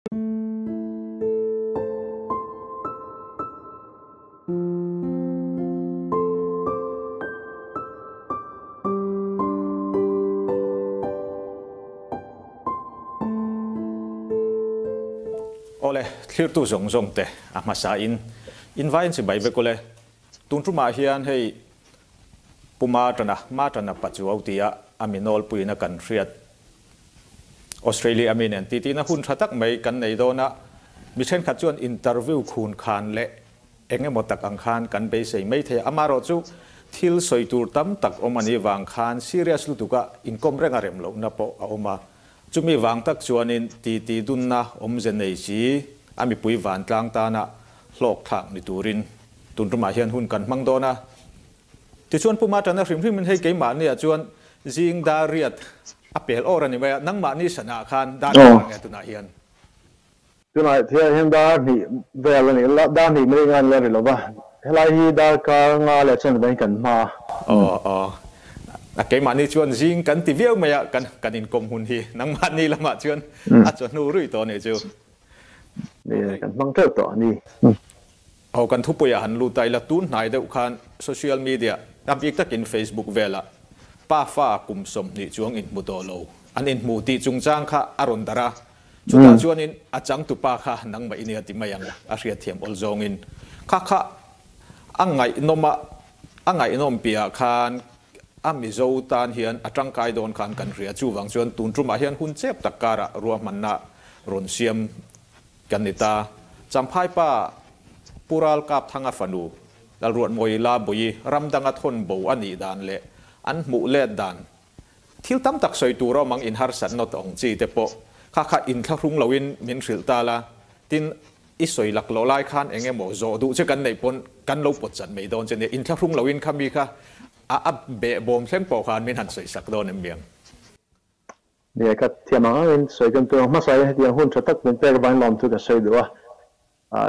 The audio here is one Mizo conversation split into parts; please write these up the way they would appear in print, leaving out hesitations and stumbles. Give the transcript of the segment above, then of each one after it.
Awle, thlirtu zawng zawng te a hmasa in invaiin chibai vek ule. Tun tumah hian hei Pu Martana, Martana Pachuau tia a mi nawlpuiin a kan hriat Australia mi nen titina hun tha tak mai kan nei dawn a, mi thenkhat chuan interview khun khan leh eng emaw tak ang khan kan beisei mai thei a, amaherawh chu thil sawi tur tam tak awm a nih vang khan serious lutuka inkawm reng a rem lohna pawh a awm a, chumi vang tak chuanin titi dunna awmze nei si a mipui vantlang tana hlawk thlak ni turin tun tumah hian hun kan hmang dawn a. Tichuan Pu Matana hrim hrimin hei keimahniah chuan zing dar riat a pel awr a ni mai a, nangmahni sanah khan dar hnih ang nge tunah hian? Tunah hian dar hnih vel a ni, dar hnih mai ngan la ri lo va, helai hi dar kar nga leh chuan vawiin kan hma. Aw aw, a keimahni chuan zing kan ti viau mai a, kan kan inkawm hun hi nangmahni lamah chuan a chawhnu ruih tawh a nih chu. Ni, kan hmang teuh tawh a ni. Aw kan thupuiah han lut a ila tun hnai deuh khan social media a bik takin Facebook velah pa fa kum 20 chuang inhmu tawh lo an inhmu tih chungchang kha a rawn darh a, chutah chuanin a changtupa kha nangmah i nia ti mai ang a hriatthiam awl zawngin kha kha a ngaihnawm a, a ngaihnawm piahah khan a Mizo tan hian a tangkai dawn khan kan hria chuvang chuan tun tumah hian hun chep tak karah ruahmanna rawn siam Kan ni ta. Champhai pa Pu Ralkapthanga fanu Lalruatmawii Labui ram danga thawn bo a nih dan leh an hmuh let dan thil tam tak sawi tur awm ang inharsat nawt awng chi te pawh kha kha inthlahrung loin min hrilh ta la. Tin, i sawi lak loh lai khan eng emaw zawh duh che kan neih pawn kan lo pawt chat mai dawn che nia. Inthlahrung loin kha mi kha a a behbawm thleng pawh khan min han sawi sak dawn em miang. Nia, ka thiam ang angin sawi kan tum ang. Hmasa hian hetiang hun tha tak min pek avangin lawmthu ka sawi duh a.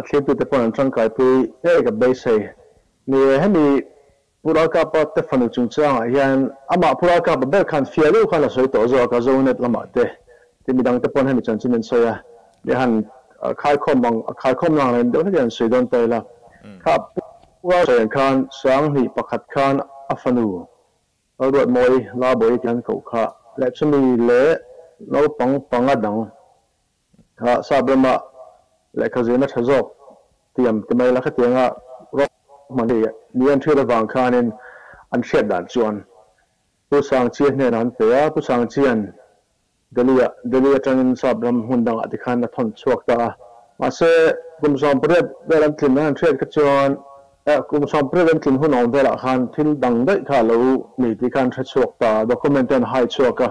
Thlirtute pawn an tangkaipui ngei ka beisei. Nia, hemi Pu Ralkapa te fanu chungchangah hian amah Pu Ralkapa ber khan fiah deuh khan a sawi tawh zawk a, Zonet lamah te tin midangte pawn hemi chanchin an sawi a. Nia, han khaikhawm ang, khaikhawm na ang reng deuh hlekin an sawi dawn ta ila. Kha Pu Ralkapa khan 2001 khan a fanu Lalruatmawi Labawi tih an koh kha leh chumi leh naupang panga dang kha sap rama lehkha zirna tha zawk tiam ti mai la khatianga rawk hman hi ni an hriat avang khanin an hriat dan chuan Pu Sangchia hnenah an pe a, Pu Sangchia'n Delhi-ah Delhi atangin sap ram hmun dangah tikhan a thawn chhuak ta a. Mahse, kum 18 vel an tlin an hriat kha chuan kum 18 an tlin hun awm velah khan thil dang daih kha a lo ni tih kha an hre chhuak ta a. Document te an hai chhuak a,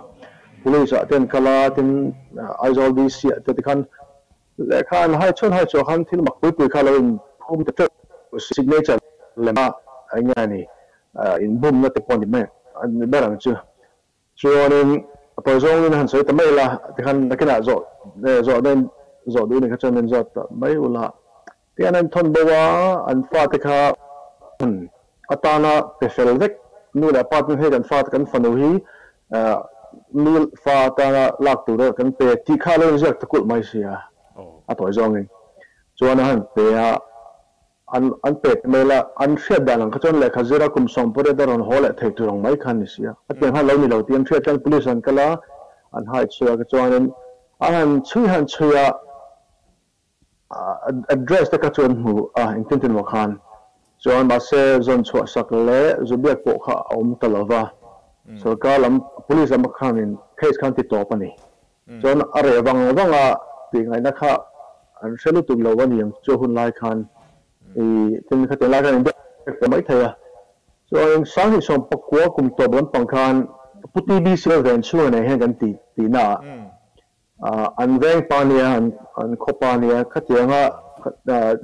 Police ah te an kal a, tin Aizawl DC ah te tikhan lehkha an hai chhuan hai chhuah khan thil mak pui pui kha a lo inphum ta teuh signature lem a eng nge a ni inbumna te pawh a ni mai a ni ber ang chu. Chuanin a tawi zawngin han sawi ta mai ila, tikhan nakinah zawh zawh dawn zawh duh nih kha chuan min zawt ta mai ula. Tihian an thawn bo a, an fate kha atana pe fel vek nu leh pa ten hei kan fate kan fanu hi mi fa atana lak tura kan pe tih kha a lo inziak ta kulh mai sia a tawi zawngin. Chuan a han pe a. An an pek mai la, an hriat dan ang kha chuan lehkha zira kum 18 a rawn haw leh thei tur ang mai kha a ni si a. A tiang khan lo ni lo tih an hriat chuan police an kal a, an hai chhuak a chuanin an han chhui han chhui a, address te kha chu an hmu a engtin tin maw khan. Chuan mahse zawn chhuah sak leh zu biak pawh kha a awm ta lo va, sorkar lam police lam khanin case khan ti tawp a ni. Chuan a reh vang vang a tih ngaihna kha an hre lutuk lo a ni ang chu hun lai khan i tin khatiang lai khan in biak ta mai thei a. Chuan 2019 kum tawp lampang khan Pu TBC a ven chhunga nei hian kan ti tihna ah an veng pa nia an khaw pa nia khatianga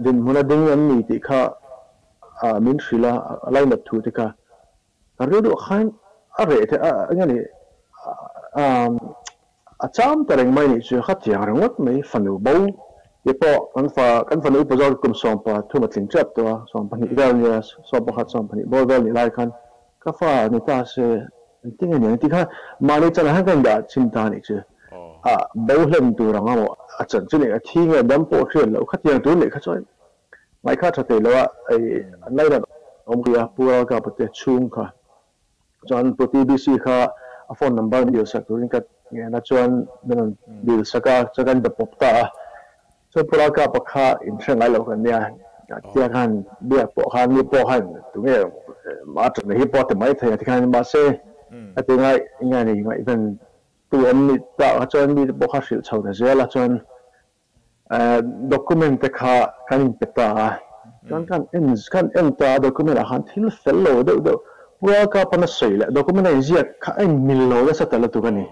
dinhmun a ding an ni tih kha min hrilh a, a lainat thu te kha. Ka rilru khan a reh theih a, eng ani a cham ta reng mai nih chu khatiang ringawt mai fanu bo te pawh kan fa kan fanu upa zawk kum 13 a tling tep tawh a, 12 vel nia 11 12 bawr vel nih lai khan ka fa ni ta se engtin nge ni ang tih kha mahni chanah hian ka indah chhin ta nih chu. A bo hlen tur ang a maw a chanchin eng a thi nge dam pawh hriat loh khatiang tur nih kha chuan ngaihkha tha thei lo a ei an lainat awm khi a Pu Ralkapa te chhung kha chuan Pu TBC kha a phone number dil sak turin ka ngen a chuan min rawn dil sak a chuan kan be pawp ta a chuan Pu Ralkapa kha inhre ngai lo kan nia tia khan biak pawh khan mi pawh khan tunge a tana hi pawh a ti mai thei a tikhan mahse a ti ngai nge ni ngaihven Tu an nih tak ah chuan mite pawh kha hrilh chho ta zel a, chuan document te kha kan inpe ta a, chuan kan en kan en ta a document ah khan thil fel lo deuh deuh World Cup an a sawi leh document a inziak kha a inmil lo nasa ta lutuk a ni.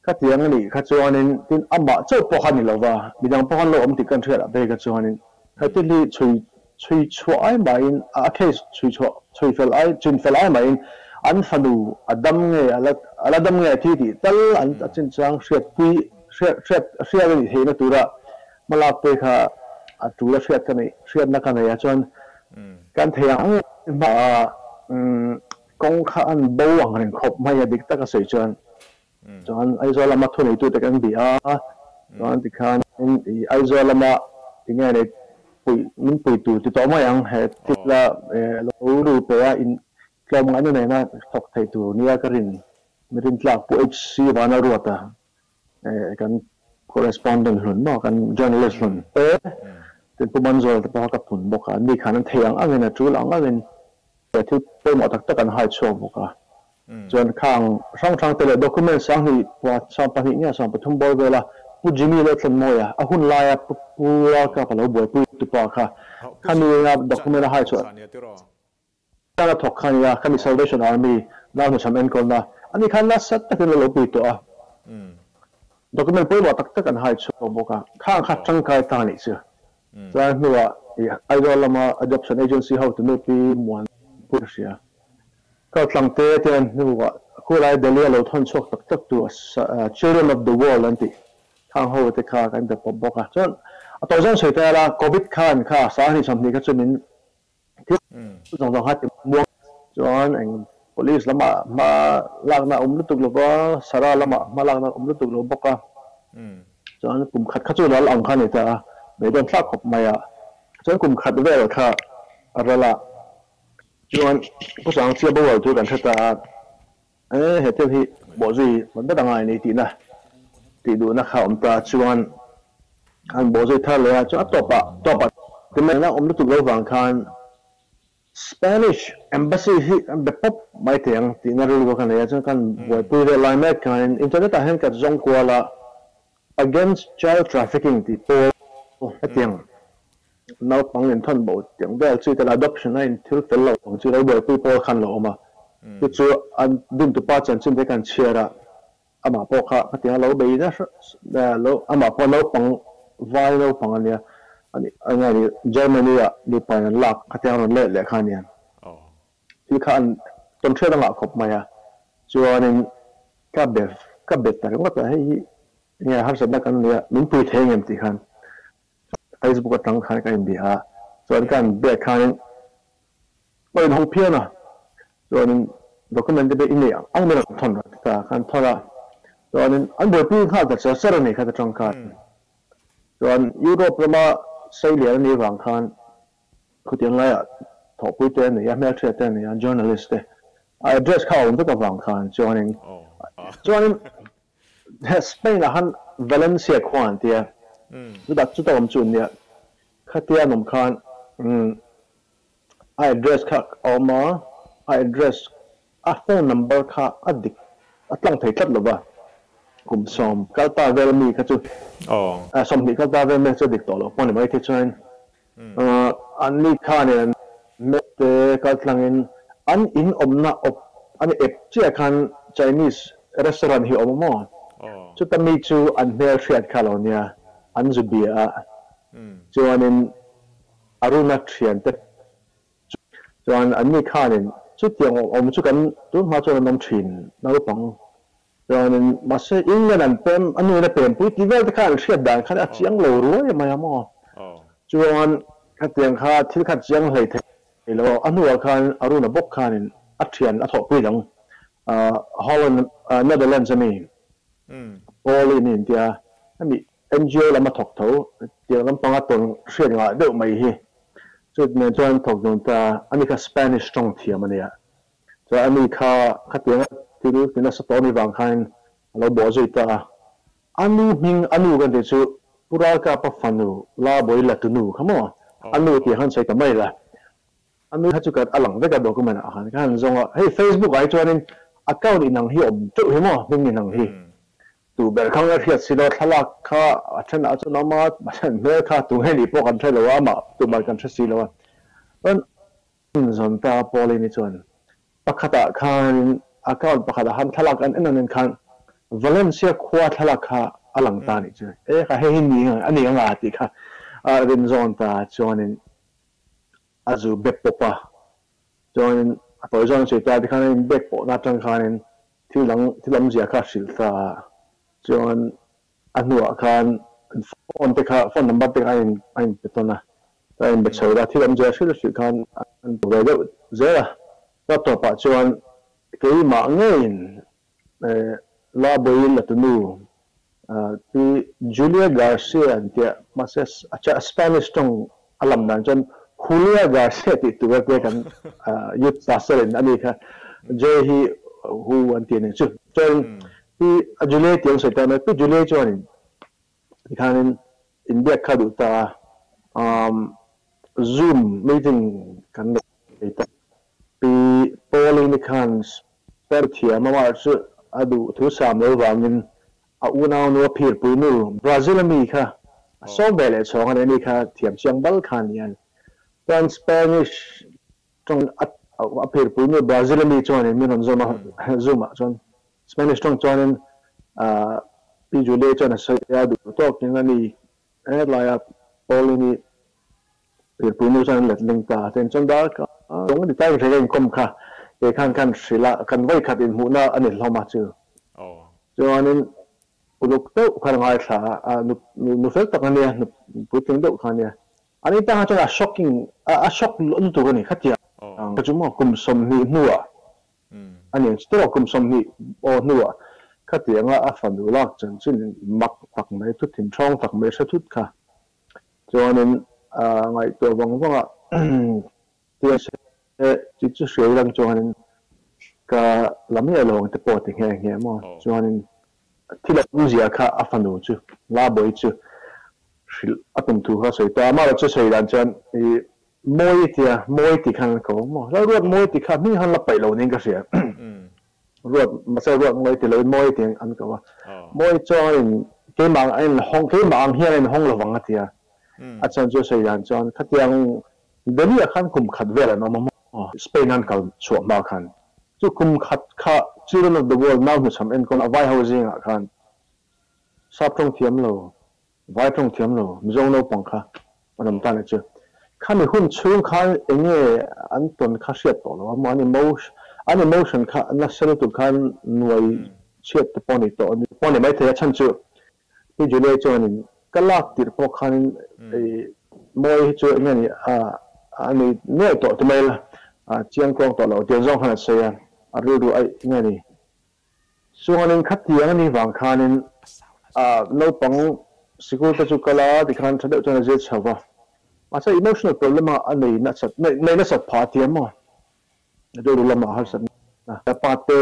Khatiang a nih kha chuanin tin amah chauh pawh kha ni lo va, midang pawh khan lo awm tih kan hriat ah phei kha chuanin heti hi chhui Chhui chhuah ai mahin, a case chhui chhuah, chhui fel ai, chin fel ai mahin an fanu a dam nge, a la, a la dam nge a thi tih tal an a chinchang hriatpui, hriat, hriat, hriat a nih theihna tura hmalak pui kha a tul a hriat ka neih, hriatna ka nei a chuan kan thei ang hma a kawng kha an bo ang reng khawp mai a dik taka sawi chuan. Chuan Aizawl lama thuneitute kan bih a, chuan tikhan i Aizawl lama tinge nei puih min pui tur ti tawh mai ang he thil a lo ru pe a in tlawmngaihna nena thawk thei tur nia ka rin mi rintlak Pu HC Vana Ruata kan correspondent hlun maw kan journalist hlun te tin Pu Manzuala te pawh kha ka phun bawk a, ni khan an thei ang angin a tul ang angin thil pawimawh tak tak an hai chhuak bawk a. Chuan khang hrang hrang te leh document 2000 20 nge 13 bawr vela Pu Jimmy leh Thlenmawia a hun laia Pu Pu Ralkap a lo buaipui tupa kha khami ringa document a hai chhuah tan a thawk kha a nia, khami Salvation Army nau hnuchham enkawlna a ni khan nasa takin la lo pui tawh a, document pawimawh tak tak an hai chhuak bawk a, khang kha tangkai ta a nih chu. Chuan hnuah i Aizawl lama Adoption Agency hotu nu Pi Muanpui ka hria. Kal tlang te te an hnuah khulai Delhi a lo thawn chhuak tak tak tu Children of the World an tih khang ho te kha kan be pawp bawk a. Chuan a tawh zawng sawi ta ila Covid khan kha 2020 kha chu min thil zawng zawng kha ti muang chuan eng Police lamah hma lakna a awm lutuk lo va, Sara lamah hma lakna a awm lutuk lo bawk a. Chuan kum khat kha chu ral ang kha a ni ta a, beidawn thlak khawp mai a. Chuan kum khat vel kha a ral a. Chuan Pu Sangchia boral chu kan hre ta a, e he thil hi bawhzui hman vek angai ni tihna tih duhna kha a awm ta. Chuan an bawhzui thar leh a, chuan a tawpah tawpah ti mai a awm lutuk lo vang khan Spanish Embassy hi an be pawp mai thei ang tihna rilru ka nei a, chuan kan buaipui vel lai mek khanin internet ah hian ka zawng kual a, Against Child Trafficking tih pawl hetiang naupang inthawn bo tiang vel chi te leh adoption a in thil fel lo ang chi lo buaipui pawl khan lo awm a, chu chu an dintupa chanchin te kan chhiar a, amah pawh kha khatiang a lo bei nasa lo, amah pawh naupang vai naupang a nia, eng nge ni Germany ah mipa in an lak khatiang a rawn let leh kha a nia, thil kha an tawn hriat a ngah khawp mai a, chuanin ka be ka be ta ringawt a, hei hi eng nge harsatna kan nei a, min pui thei ang em tih khan Facebook atang khan ka inbia a, chuan ka an biak khanin ka inhawng phian a, chuanin document te pawh i nei ang ang min rawn thawn rawh ti ta khan thawn a, chuanin an buaipui nghal ta char char a ni kha ta tang khan, chuan Europe rama Seilian a nih vang khan khutiang laiah thawhpui te a nei a, hmelhriat te a nei a, journalist te a address kha a awm vek avang khan chuanin chuanin Spain ah khan Valencia khua an tia, chutah chuta awm chu an nia, khatia an awm khan a address kha a awm a, a address a phone number kha a dik a tlang thei tlat lova, kum 10 kal ta vel ami kha chu 20 kal ta vel ami kha chu a dik tawh lo pawh ni mai thei chuan an ni khanin an map te kal tlangin an in awmna awp an ep chiah khan Chinese restaurant hi a awm a maw? Chuta mi chu an hmel hriat kha lo nia, an zu bia a, chuanin Aruna thiante chuan an ni khanin chutiang awm chu kan tun hma chuan an awm thin naupang Chuanin mahse England an pem, a nuin a pempui tih vel te kha an hriat dan khan a chiang lo ruai mai a maw? Chuan khatiang kha thil kha chiang hlei thei lo a hnuah khan Aruna bawk khanin a thian a thawhpui dang Holland, Netherlands a mi Pauline intia hemi NGO lama thawk tho tiang lampanga tawn hriat ngah deuh mai hi chu nen chuan thawk dun ta ani kha Spanish tawng thiam ania chuan ani kha khatianga thil ti nasa tawh ani vang khain a lo bawh zui ta a anu hming anu kan tih chu Pu Ralkapa fanu Labawi Latunu kha maw anu tih khan sawi ta mai la. Anu kha chu ka a lang vek a document ah khan ka han zawng a, hei Facebook ah hi chuanin account inang hi awm teuh hi maw hming inang hi tu ber kha nge hriat si lo thlalak kha a then ah chuan a awm a a then hmel kha tu nge nih pawh kan hre lo a amah tumah kan hre si lo a chuan an zawn ta a Pauline-i chuan pakhat ah khanin account pakhat ah khan thlalak an en an en khan Valencia khua thlalak kha a lang ta nih chu e kha hei hi ni a ni anga tih kha a rin zawn ta chuanin A zu bek pawp a, chuanin a tawi zawng sawi ta tikhan a inbek pawhna atang khanin thil dang thil awmzia kha a hrilh ta a, chuan a hnuah khan phone te kha phone number te kha a in a inpe tawn a, a inbe chho a, thil awmzia hrilh hrilh khan an pe ve deuh zel a, chuan a tawpah chuan keimah ngeiin La Boyil a tunu pi Julia Garcia an tia mahse a Spanish tawng a lam dan chuan Julia Garcia tih tur a tia kan youth pastor in a ni kha J hi hu an ti a ni chu chuan pi Julia tih an sawi ta mai pi Julia chuanin tikhanin inbiak kha duh ta a Zoom meeting kan nei ta pi Pauline khan Per thiam amah chu a duh thu sam lo vangin a unaunu a phirpui nu Brazil a mi kha a sawm ve leh chhawng a ni, ani kha thiam chiang bal kha a ni a. Chuan Spanish tawng a phirpui nu Brazil a mi chuanin min rawn zawm a, Zoom ah chuan Spanish tawng chuanin Pi Julie chuan a sawi a duh tawkin a ni helaia Pauline-i Phirpui nu chuan an let ling ta a, chuan dar ka lawng a ni ta in hre ka inkawm kha kei khan khan hrilh a, kan vawikhat inhmuhna a ni hlawm a chu. Chuanin uluk deuh khan a ngaithla a, nu fel tak a nia, nu puitling deuh kha a nia. Ani tang ah chuan a shocking, a shock lutuk a ni khatia ka chu maw kum 20 hnuah a ni ang chu tawh kum 20 aw hnuah khatianga a fanu lak chanchin mak tak mai thu thinthawng tak mai hre thut kha. Chuanin ngaihtuah vang vangah tia chi chu hriai lang chuanin ka la miah lo ang te pawh ti nghe nghe maw. Chuanin thil awmzia kha a fanu chu Labawi chu hrilh a tum thu kha sawi ta a, amaherawhchu sawi dan chuan i mawi tia mawi ti khan an ko maw. Lalruat mawi ti kha hming han la paih lo niin ka hria. Ruat mahse ruat mawi ti loin mawi ti an ko a. Mawi chuanin keimah ang a in hawng keimah ang hian a in hawng lovang a ti a. A chhan chu sawi dan chuan khatiang Delhi ah khan kum khat vel an awm a maw Spain an kal chhuah hma khan chu kum khat kha Children of the World nau hnuchham enkawl a vai ho zingah khan sap tawng thiam lo vai tawng thiam lo Mizo naupang kha an awm ta leh chu. Khami hun chhung khan eng nge an tawn kha hriat tawh lo a maw, an emotion an emotion kha nasa lutuk khan nuai chhiat te pawh a ni tawh pawh a ni maithei a chhan chu Pi Julie chuanin ka lak tirh pawh khanin i mawi hi chu eng nge ni a a ni nuai tawh ti mai la a chiang kuang tawh lo tiang zawng khan a sawi a a rilru aih eng nge ni Chuanin khatiang a nih vang khanin naupang sikul te chu kal a tikhan tha deuh chuan a zir chho va, mahse emotional problem a a nei nasat nei nasat phah a thiam maw? Rilru lamah harsatna a pa te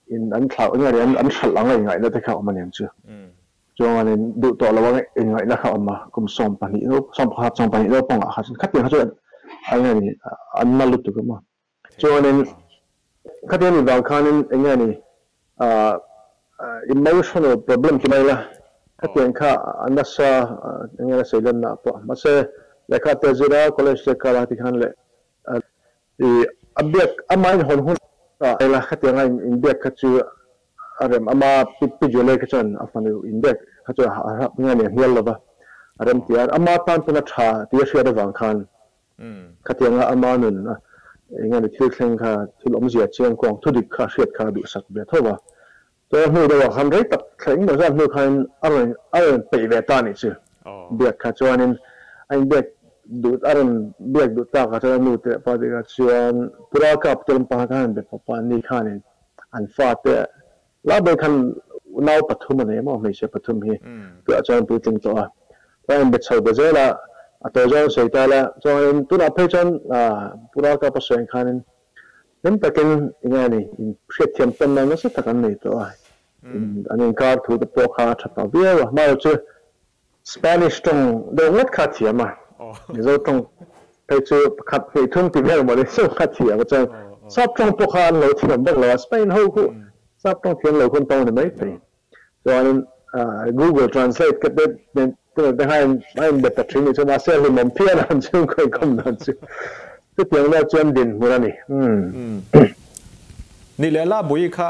in an thlauh eng nge an hralh ang a inngaihna te kha a awm aniang chu. Chuanin duh tawh lo ang inngaihna kha a awm a, kum 12 no 11 12 naupangah kha chuan khatiang kha chu eng nge ni an na lutuk a maw? Chuanin khatiang nih vang khanin eng nge ni emotional problem ti mai la khatiang kha a nasa eng nge sawi lanna ah pawh mahse lehkha te zir a college te kal a tikhan leh i a biak ama in hawn hun ah la khatiang a inbiak kha chu a rem ama pi Julie kha chuan a fanu inbiak kha chu a nge ni a hnial lova a rem ti a ama tan pawn a tha tih a hriat avang khan Khatianga ama nun a eng nge ni thil thleng kha thil awmzia chiang kuang thudik kha hriat kha a duhsak ve tho va. Chuan hnu deuhah khan rei tak thla engemaw zat hnu khanin a rawn a rawn peih ve ta nih chu. Biak kha chuanin a inbiak duh a rawn biak duh takah chuan a nu te pa te kha chuan Pura Cup te lampang khan an be pawp a, ni khanin an fate la ber khan Unau pathum a nei maw hmeichhia pathum hi tunah chuan puitling tawh a, chuan in be chho ta zel a, a tawi zawng sawi ta la, chuanin tunah phei chuan Pu Ralkapa sawi ang khanin hlim takin eng nge ni in hriatthiam tawnna nasa tak an nei tawh a, an inkar thu te pawh kha a tha ta viau a, hmarawh chu Spanish tawng deuh ngawt kha a thiam a, Mizo tawng phei chu pakhat hnih thum ti vel mawni chu kha thiam a, chuan sap tawng pawh kha an lo thiam bawk lo a, Spain ho khu sap tawng thiam lo khu an tawng ni mai thei. Chuanin Google Translate ka te te kha a inbe ta thin ni chu, mahse a hlimawm phian a an chhungkaw inkhawm dan chu chutiang deuh chuan dinhmun a ni. Ni leh la bui kha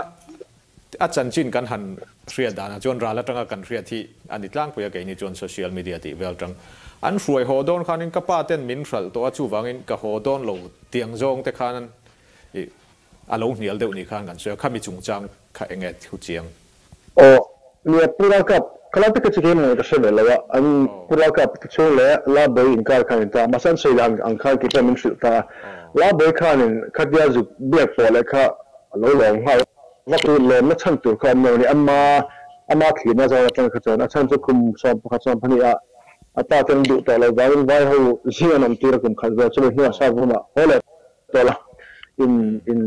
A chanchin kan han hriat danah chuan ral atanga kan hriat hi a ni tlangpui a, keini chuan social media tih vel atang an hruai haw dawn khanin ka pa ten min hralh tawh a, chuvangin ka haw dawn lo tiang zawng te khan i a lo hnial deuh ni khan kan sawi a, khami chungchang kha eng nge thu chiang? Aw, nia Pu Ralkap, khalai te kha chu keimah ka hre ve lo a, an Pu Ralkap te chhung leh La Bawi inkar khan in ta a, mahse an sawi dan ang khan keipawh min hrilh ta a, La Bawi khanin khatia zuk biak pawh leh kha a lo lawm nghal vak chu lawmna chhan tur kha awm lo a ni. Ama ama thlirna zawn atang kha chuan a chhan chu kum 11 12 ah a pa ten duh tawh lo vangin vai ho zing an awm tir a kum khat vel chumi hnuah sap room-ah haw leh tawh la in in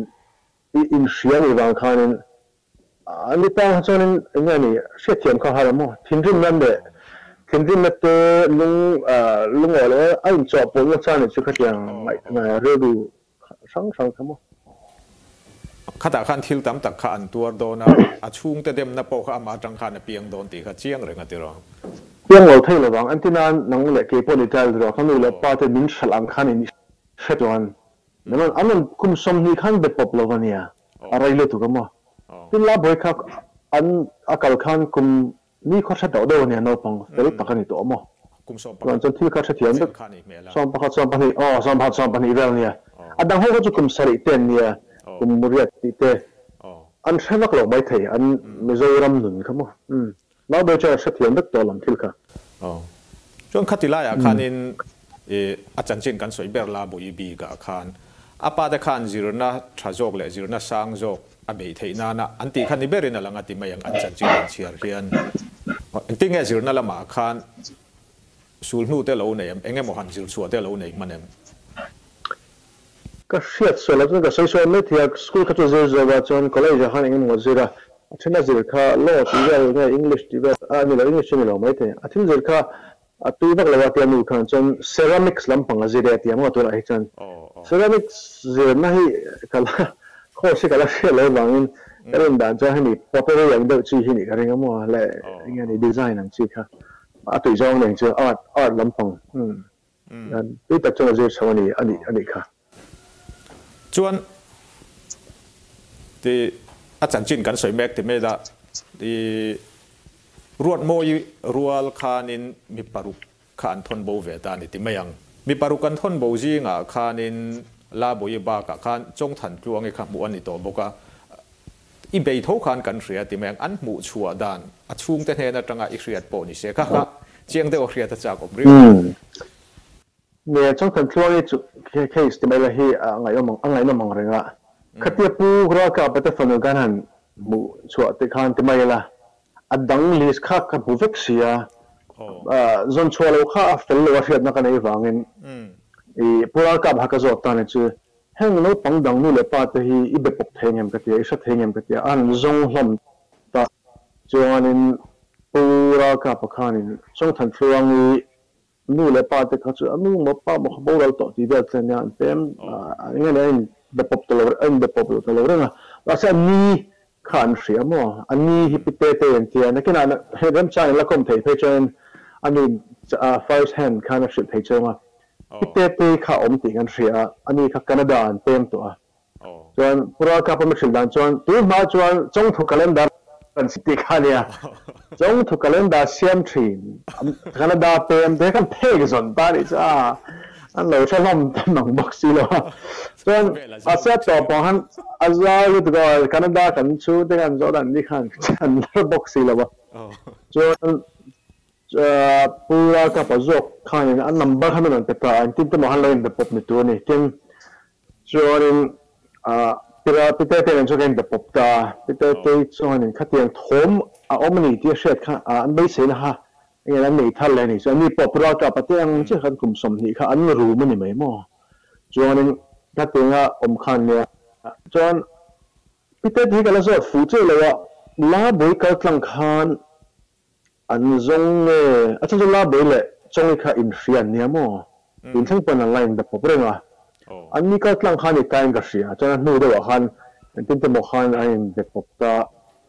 in hria ni vang khanin an ni tang kha chuanin eng nge ni hriatthiam kha har maw thinrimna leh thinrimna te lung lungawi leh a inchawhpawlhna chan ni chu khatiang ngaih rilru hrang hrang kha maw. Khatah khan thil tam tak kha an tuar dawn a, a chhungte demna pawh kha amah atang khan a piang dawn tih kha chiang reng a ti rawh. Piang lo thei lovang, an ti nan nang leh kei pawh ni tel rawh, ka nu leh pa te min hralh ang khan in hre chuan an rawn kum 20 khan be pawp lo ania, a rei lutuk a maw. Tin la buai kha an a kal khan kum Ni khaw hre tawh deuh a nia naupang fel tak a ni tawh maw? Chuan chuan thil kha hrethiam vek 11 12 aw 11 12 vel a nia. A dang ho kha chu kum sarih te an nia kum riat tih te an hre vak lo maithei an Mizoram nun kha maw? Umm Naubawi chuan a hrethiam vek tawh lam thil kha. Aw chuan khati laiah khanin i a chanchin kan sawi ber la Bawi bikah khan a pa te khan zirna tha zawk leh zirna sang zawk A beih theih nana an tih kha ni berin a lang a ti mai ang an chanchin han chhiar hian. Engtin nge zirna lamah khan sul hnu te lo nei em? Eng emaw han zir chhuah te lo nei hman em? Ka hriat sual lo chuan ka sawi sual mai thei a, school kha chu zir zo a chuan college ah khan eng emaw zir a, a then a zir kha law tih vel nge English tih vel a ni lo English chu ni lo mai thei a thil zir kha a tui vak lo a tia nu khan chuan ceramics lampang a zir e a ti ang maw tunah hi chuan ceramics zirna hi ka la course hi ka la hriat loh avangin ka rin dan chuan hemi pottery ang deuh chi hi nih ka ring a maw leh eng nge ni design ang chi kha a tui zawng nen chuan art art lampang tui tak chuan a zir chho a ni a nih a nih kha. Chuan ti a chanchin kan sawi mek ti mai la i Ruatmawi rual khanin mi paruk kha an thawn bo ve ta a ni ti mai ang. Mi paruk an thawn bo zingah khanin Labawi bakah khan Chawngthan Tluangi kha hmuh a ni tawh bawk a, i bei tho khan kan hria ti mai ang. An hmuh chhuah dan a chhungte hnen atanga i hriat pawh ni se kha kha chiang deuh a hriat a chak awm riau. Nge Chawngthan Tluangi chu case ti mai la hi a ngaihnawm ang reng a, khatia Pu Ralkapa te fanu khan han hmuh chhuah te khan ti mai la, A dang list kha ka hmu vek si a, zawn chhuah loh kha a fel lo a hriatna ka neih vangin i Pu Ralkap ha ka zawt ta ni chu, heng naupang dang nu leh pa te hi i be pawp thei ngem ka ti a, i hre thei ngem ka ti a, a han zawng hlawm ta. Chuanin Pu Ralkapa khanin Chawngthan Thluangi nu leh pa te kha chu a nu maw pa maw kha boral tawh tih vel te ania an pem eng nge nia a in be pawp ta lo a in be pawp lo ta lo reng a mahse a ni kha an hria maw a ni hi pi te te an tia nakinah hei remchang in la kawm thei phei chuan a ni first hand khan a hrilh thei cheng a pi te te kha a awm tih kan hria a a ni kha Canada an pem tawh a Chuan Pu Ralkapa mi hrilh dan chuan tun hma chuan Chawngthu calendar kan si tih kha ania. Chawngthu calendar siam thin Canada pem te kan phek zawn ta nih chu a an lo hre hlawm tam ang bawk si lo a. Chuan a sia tawp pawh khan a zau lutuk a Canada kan chhung te khan zawh dan ni khan an la bawk si lo a. Chuan Pu Ralkapa zawk khanin an number kha min rawn pe ta a, engtin te maw han lo inbe pawp ni tur a ni. Tin, Chuanin Pira pite te nen chuan ka inbe pawp ta a, pite te chuanin khatiang thawm a awm a ni tih a hriat kha an beiseina kha enge an nei thar leh a ni. Chuan mi pawh Pu Ralkapa te ang chiah khan kum 20 kha an rum a ni mai maw? Chuanin khatianga awm khan nia. Chuan pite te hi ka la zawt fuh chiah lo a, Labui kal tlang khan An zawng nge? A chhan chu Labei leh Chawngi kha inhria an nia maw? Tun thleng pawn an la inbe pawp reng a. An ni kal tlang khan i tain ka hria. Chuan a hnu deuhah khan engtin te maw khan an inbe pawp ta.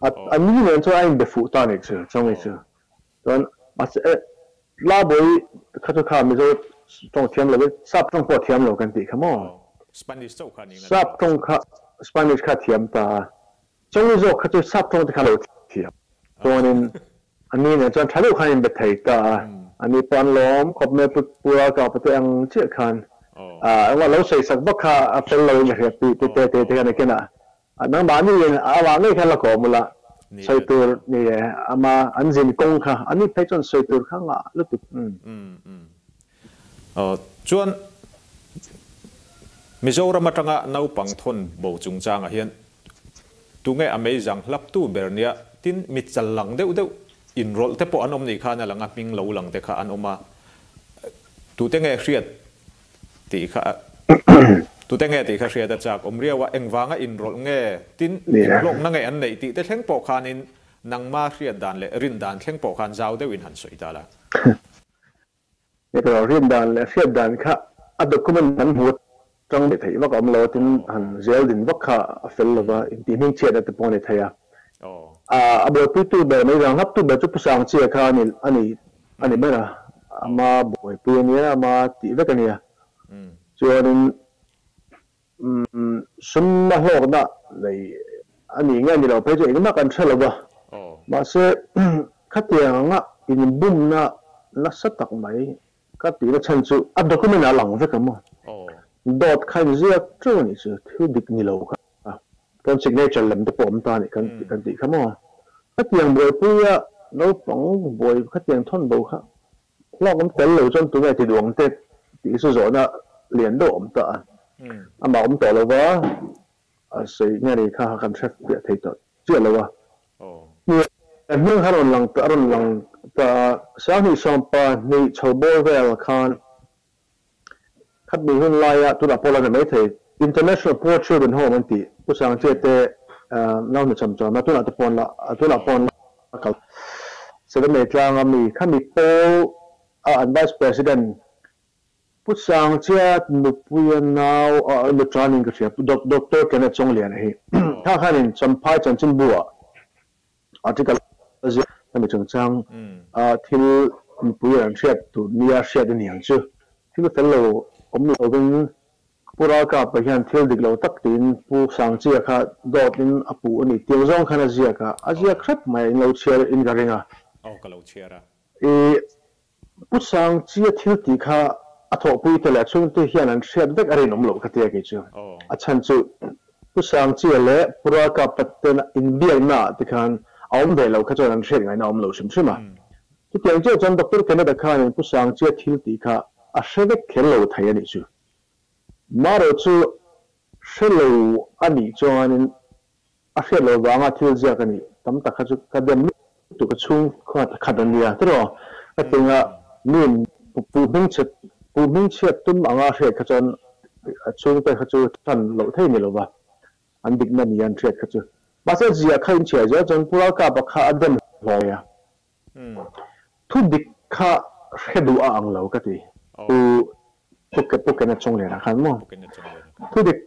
A ni nen chuan a inbe fuh ta nih chu Chawngi chu. Chuan mahse e Labei kha chu kha Mizo tawng thiam lo in Sap tawng pawh a thiam lo kan tih kha maw? Spanish chauh kha ni ngan Sap tawng kha Spanish kha a thiam ta a. Chawngi zawk kha chu sap tawng te kha lo thiam. Chuanin a ni nen chuan tha deuh khan inbe thei ta a, a ni pawh an lawm khawp mai pu pu Ralkapa te ang chiah khan engmah lo sawi sak vak kha a fel lo in ka hriat tih te te te khan a ken a, nangmah ni in amah ngei khan la kawm ula sawi tur ni e, ama an zin kawng kha a ni phei chuan sawi tur kha ngah lutuk. Chuan Mizoram atanga naupang thawn bo chungchangah hian Tunge a meizang hlaptu ber nia tin mi chal lang deuh deuh inrawlh te pawh an awm nih khan a lang a, hming lo lang te kha an awm a, tute nge hriat tih kha tute nge tih kha hriat a chak awm riau a, engvanga inrawlh nge tin enghlawkna nge an neih tih te thleng pawh khanin nangma hriat dan leh rin dan thleng pawh khan zau deuhin han sawi ta la. Hetiang rin dan leh hriat dan kha a document kan hmu atang leh theih vak a awm lo a, tin han zel din vak kha a fel lo va, intih hming chhiatna te pawh a ni thei a. A buaipuitu ber mai vang hlaptu ber chu Pu Sangchia kha a ni a ni a ni ber a, ama buaipui a nia, ama tih vek a nia. Chuanin sum a hlawkna lei a nih nge ni lo phei chu engmah kan hre lo va, mahse khatiang anga inbumna nasa tak mai ka tihna chhan chu a document ah a lang vek ang maw? Dawt kha inziak teuh a nih chu, thil dik ni lo kha chuan signature lem te pawh awm ta a nih kan tih kha maw? Khatiang buaipuia naupang buai khatiang thawn bo kha Hlawk awm tel lo chuan tunge ti duh ang te tih chu zawhna lian deuh a awm ta a. Amah awm tawh lo va, a sawi nge ni kha kan hre fiah thei tawh chiah lo a. Ni e, hming kha rawn lang a rawn lang ta a, 2022 chho bawr vel khan khatmi hun laia tunah pawh la ni maithei International Poor Children Home an tih Pu Sangchia te nau hnu cham chuan a tunah te pawn la tunah pawn la kal Sevenmei tlanga mi khami pawl a an Vice President Pu Sangchia nupuia nau a nu tanin ka hria Doctor Kenneth Chawngliana hi kha khanin Champhai chanchinbu ah Article a ziak hemi chungchang a thil mipui an hriat tur nia hriat a ni ang chu. Thil fel lo awm lovin Pu Ralkapa hian thil dik lo tak tiin Pu Sangchia kha dawt in a puh a ni tiang zawng khan a ziak a, a ziak hrep mai a in lo chhiar in ka ring a. Aw ka lo chhiar a. I Pu Sangchia thil tih kha a thawhpui te leh a chhungte hian an hriat vek a rinawm loh ka tia kei chu. A chhan chu Pu Sangchia leh Pu Ralkapa ten inbiakna ah te khan a awm ve lo kha chuan an hriat ngaihna a awm lo hrim hrim a. Chutiang chiah chuan Doctor Kenneth-a khanin Pu Sangchia thil tih kha a hre vek kher lo thei a nih chu. Marawh chu hre lo a nih chuanin A hriat loh vanga thil ziak a nih tam tak kha chu ka dem lutuk a chhung khat khat a nia tiraw ka tinga min puh hmingchhe puh hmingchhiat tum anga hriat kha chuan a chhungte kha chu tan loh thei ni lova an dikna ni an hriat kha chu mahse ziah kha inchhiar zel chuan Pu Ralkapa kha a dem hlawi a thu dik kha hre duh a ang lo ka ti Pu Pu Kena Chungliana khan maw thu dik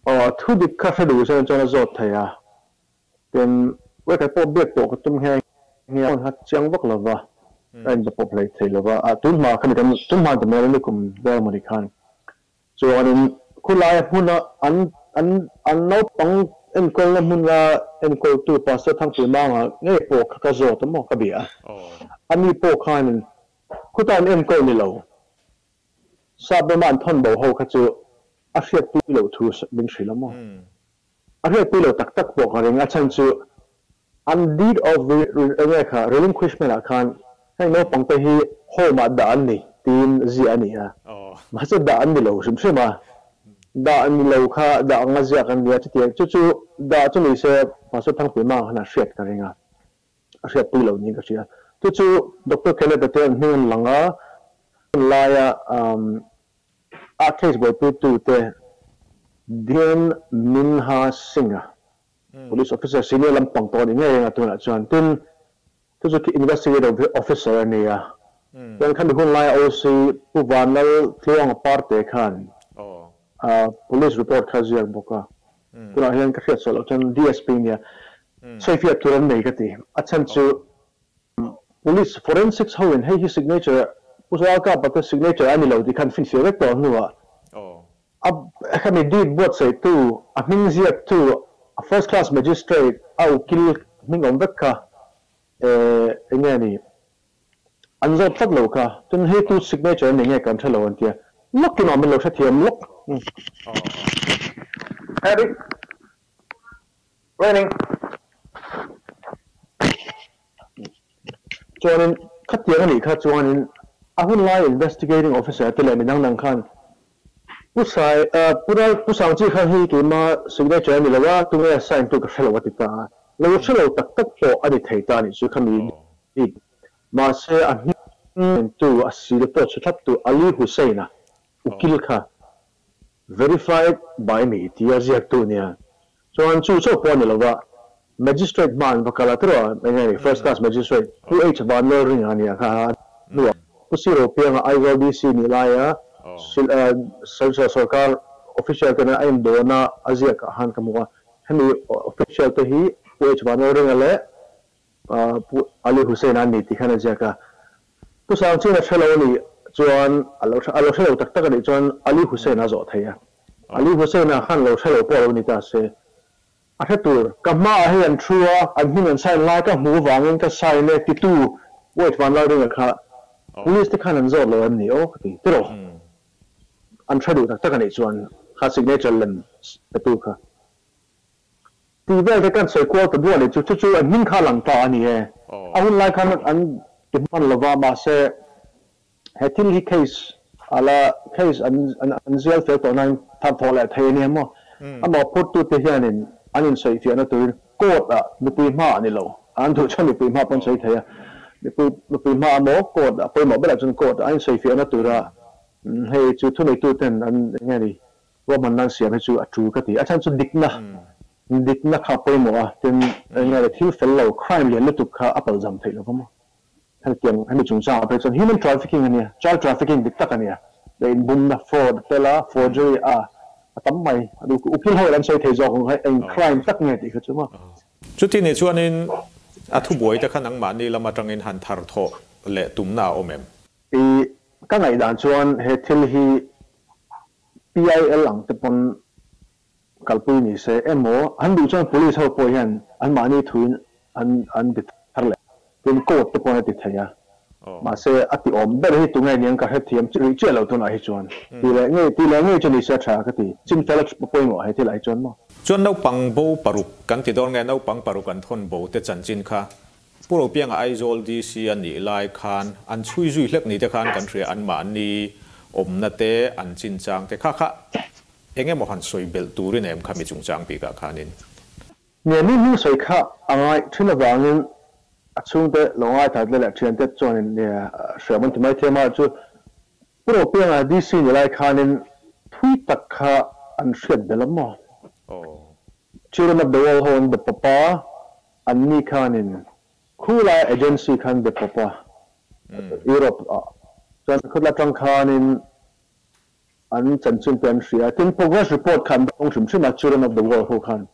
aw thu dik kha hre duh chuan chuan a zawt thei a tin wekhat pawh biak pawh ka tum nghe nghe a kha chiang vak lova a inbe pawp hlei thei lova a tun hma kha mi kan tun hma ti mai lo nikum vel mawni khan Chuanin khulaia hmuna an an an naupang enkawlna hmuna enkawltu Pastor Thangpui Manga ngei pawh kha ka zawt a maw ka bia a. Ani pawh khanin khuta an enkawl ni lo sap rama an thawn bo ho kha chu a hriatpui loh thu min hrilh a maw. A hriatpui lo tak tak pawh ka ring a chhan chu an deed of enge kha relinquishment ah khan heng naupang te hi home ah dah an ni tiin ziah a ni a, mahse dah an ni lo hrim hrim a, Dah ni lo kha dah anga ziak an nia chutiang chu chu dah chu ni se Pastor Thangpuima ang khan a hriat ka ring a, a hriat pui lo niin ka hria. Chu chu Doctor Kenneth a te an hming an lang a, hun laia a case buaipuitu te Dhyan Minha Singh-a Police officer senior lampang tawh a ni ngei ang a tunah chuan. Tin, chu chu khi investigative officer a ni a. Chuan khami hun laia OC Pu Vanlal Tluanga Parte khan police report kha ziak bawk a. Tunah hian ka hriat sual loh chuan DSP nia sawifiah tur an nei ka ti. A chhan chu police forensics ho in hei hi signature Pu Ralkapa te signature a ni lo tih khan finfiah vek tawh hnuah A khami deed buatsaihtu, a hming ziaktu, a first class magistrate, a ukil hming awm vek kha eng nge ni? An zawt tlat lo kha. Chuan hei tu signature a ni nge kan hre lo an tia. Lawk in awm in lo hrethiam lawk. Abby. Raining. Chuanin khatiang a nih kha chuanin a hun lai investigating officer te leh midang dang khan Pu Sai Pu Ral Pu Sangchi khan hei keima signature a ni lo a, tunge sign tu ka hre lo a ti ta a. Lo hre lo tak tak pawh a ni thei ta a nih chu khami deed. Mahse a hming tu a seal pawh chhu thlap tu Ali Hussain-a ukil kha verified by me tia ziaktu nia. Chuan chu chauh pawh a ni lova, Magistrate hma an va kal a, tiraw eng nge ni, First Class Magistrate Pu H Vanlalringa a nia kha a hnuah Pu Siro Pianga Aizawl DC nih laia Sorkar official ten a indawn a a ziak ah khan ka hmu a, hemi official te hi Pu H Vanlalringa leh Pu Ali Hussain a ni tih khan a ziak a. Pu Sangchina hre lo a nih chuan a lo a lo hre lo tak tak a nih chuan Ali Hussain a zawh thei a. Ali Hussain a khan lo hre lo pawh lo ni ta se. A hre tur, ka hmaah hei an thu a, an hming an sign lai ka hmuh vangin ka sign e titu Wait Vanlalringa kha Police te khan an zawt lo em ni aw ka ti tiraw? An hre duh tak tak a nih chuan kha signature lem petu kha. Tih vel te kan sawi kual ta duah leh chu, chu chu an hming kha a lang ta a ni e. A hun lai khan an ti hman lova, mahse he thil hi case a la case an an zial fel tawh nain thar thawh leh thei a nia maw. Amah phurtute hianin an insawifiahna turin court ah mipui hma a ni lo, an duh chuan mipui hma pawn sawi thei a, mipui mipui hma a maw court ah pawimawh berah chuan court ah an insawifiahna tura hei chu thuneituten an eng nge ni Ruahman nan siam hi chu a tul ka ti. A chhan chu dikna, dikna kha a pawimawh a, tin eng nge le thil fel lo, crime lian lutuk kha a palzam theih lo va maw? Hetiang hemi chungchangah phei chuan human trafficking a nia, child trafficking dik tak a nia, leh inbumna, fraud, fel a, forgery a, a tam mai. Ukil ho an sawi thei zawk ang kha eng crime tak nge tih kha chu maw? Chuti nih chuanin a thubuai te kha nangmahni lam atangin han thar thawh leh tumna a awm em? I ka ngaihdan chuan he thil hi PIL ang te pawn kalpui ni se emaw an duh chuan police ho pawh hian an mahni thuin an an ti thar leh tin court te pawn a ti thei a mahse a ti awm ber hi tunge niang ka hrethiam rih chiah lo tunah hi chuan ti leh ngei ti leh ngei chu ni se a tha ka ti chin fel a pawimawh he thil ah hi chuan maw. Chuan naupang bo paruk kan ti dawn nge naupang paruk an thawn bo te chanchin kha Pu Ropianga Aizawl DC a nih lai khan an chhui zui hlek ni te khan kan hria an mahni awmna te an chinchang te kha kha eng emaw han sawi belh turin em kha mi chungchang bikah khanin. Nia mi hming sawi kha a ngai thin avangin a chhungte lo ngaithla te leh thiante chuanin nia hriam an ti mai thiam a chu Pu Ropianga DC ni lai khanin thui tak kha an hriat belh a maw? Children of the World ho an be pawp a, an ni khanin khulai agency khan be pawp a, Europe ah chuan khawtla atang khanin an chanchin te an hria a, tin progress report kha an dawng hrim hrim a Children of the World ho khan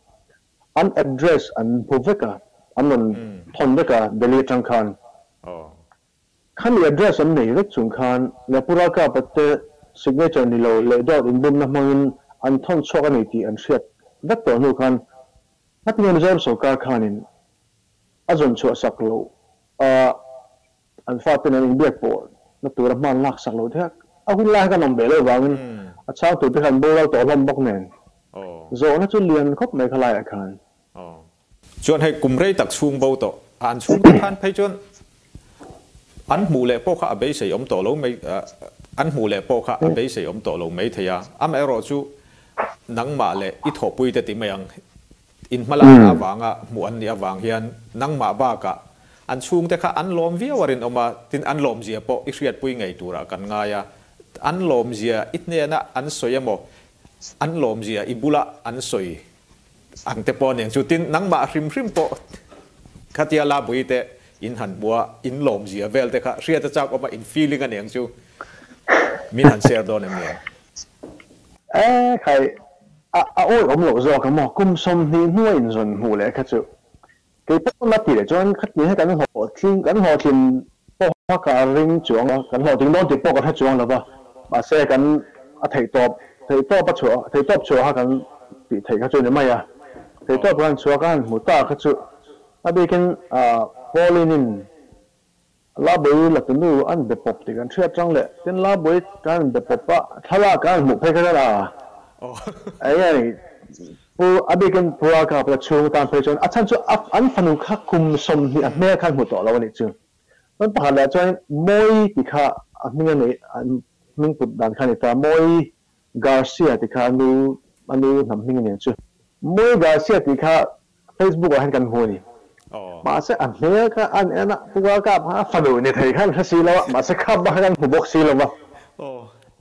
an address an hmu vek a, an rawn thawn vek a Delhi atang khan. Khami address an nei vek chung khan Lepura Ralkapa te signature ni lo leh dawt inbumna hmangin an thawn chhuak a ni tih an hriat vek tawh hnu khan ngatinge Mizoram sorkar khanin a zawn chhuah sak loh a, an faten an inbiak pawh na tura hman lak sak loh theih a hun lai khan awm ve loh vangin a chhang tur te khan boral tawh hlawm bawk nen zawhna chu lian khawp mai kha laiah khan. Chuan hei kum rei tak chhung bo tawh a an chhung te khan phei chuan an hmuh leh pawh kha a beisei awm tawh lo mai an hmuh leh pawh kha a beisei awm tawh lo mai thei a. Amaherawh chu Nangmah leh i thawhpuite ti mai ang. In hmalakna avanga hmuh an nih avang hian nangmah bakah an chhungte kha an lawm viau a rinawm a, tin an lawmzia pawh i hriatpui ngei turah kan ngai a. An lawmzia i hnena an sawi emaw, an lawmzia i bula an sawi ang te pawh nen chu tin nangmah hrim hrim pawh khatia Labui te in han hmu a, in lawmzia vel te kha hriat a chak awm a, in feeling a niang chu min han share dawn em niang? E khai, a a awih awm loh zawk a maw? Kum 20 hnua inzawn hmuh leh kha chu kei pawh na ti leh chuan khati he kan hlawhtling kan hlawhtlin pawha ka ring chuang a, kan hlawhtling dawn tih pawh ka hre chuang lo va, mahse kan a theihtawp theihtawp a chhuah theihtawp chhuaha kan tih theih kha chu ni mai a, theihtawp kan chhuah ka han hmu ta kha chu a bikin Pauline-in Labui la tunu an be pawp tih kan hriat chang leh tin Labui kan be pawp a, thlalak kan hmuh phei kha chuan a eng nge ni Pu a bikin Pu Ralkap la chhung tan phei chuan a chhan chu an fanu kha kum 20 a hmel khan hmu tawh lo a nih chu. Chuan pakhat leh chuan Mawi tih kha a hming a nei a hming put dan kha a ni ta Mawi Garcia tih kha a nu a nu hnam hming a ni ang chu. Mawi Garcia tih kha Facebook ah hian kan hmu a ni. Mahse a hmel kha an en a, Pu Ralkap kha a fanu ni thei khan hre si lo a, mahse khap bak kha kan hmu bawk si lo va.